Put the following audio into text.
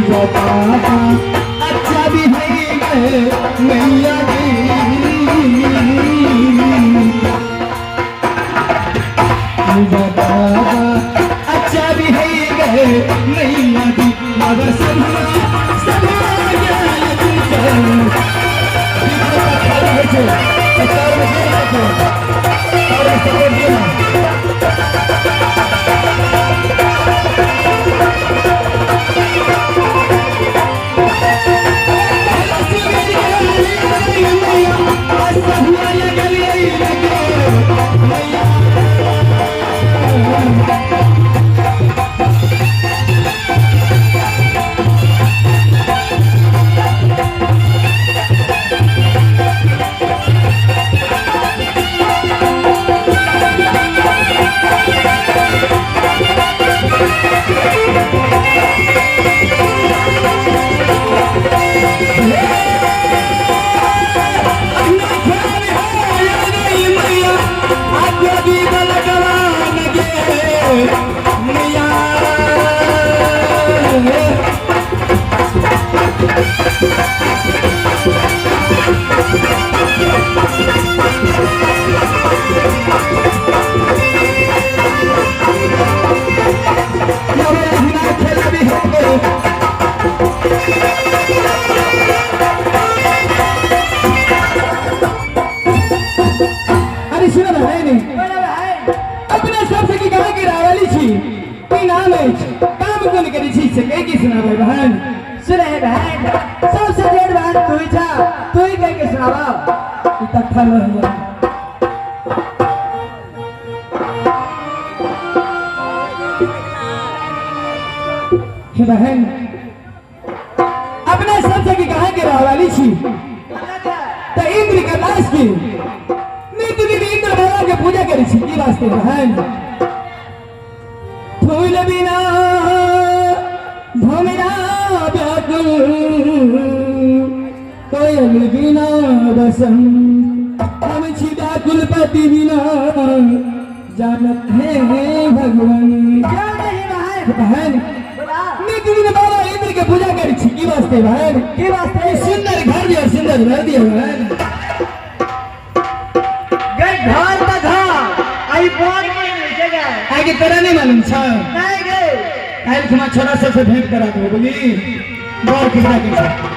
बाबा अच्छा भी है गए मैया जी। बाबा अच्छा भी है गए मैया जी, मगर सभा सभा गेल अरे सुन ना, नहीं नहीं, अपने सबसे की कहा कि रावली छी की नाम अछि, काम कोन करी छी से कह के सुनाबै बहन। सुने हे बहन, सबसे जेठ बहन तू ही छा, तू ही कह के सुनावा। ई तत्थल रहिया। हे बहन, अपने सबसे की कहा के रहवाली छी त इंद्र के दास की नित्य दिन इंद्र भगवान के पूजा करी छी की वास्ते बहन? फूल बिना भमरा व्याकुल, कोयल बिना बसंत, हम छी व्याकुल पति बिना, जानत है भगवान। क्यों नहीं बहन? बहन, नित्य दिन बाबा इंद्र के पूजा करी छी की वास्ते बहन? की वास्ते? सुंदर घर दिया, सुंदर घर दिया बहन। गए घर त घर आई बोल के नहीं छे गए। आगे तोरा नहीं मालूम छ? नहीं गए। काल्हि खुना छोरा सबसे भेंट करा देबो, बोली बड़ खिसरा के छै।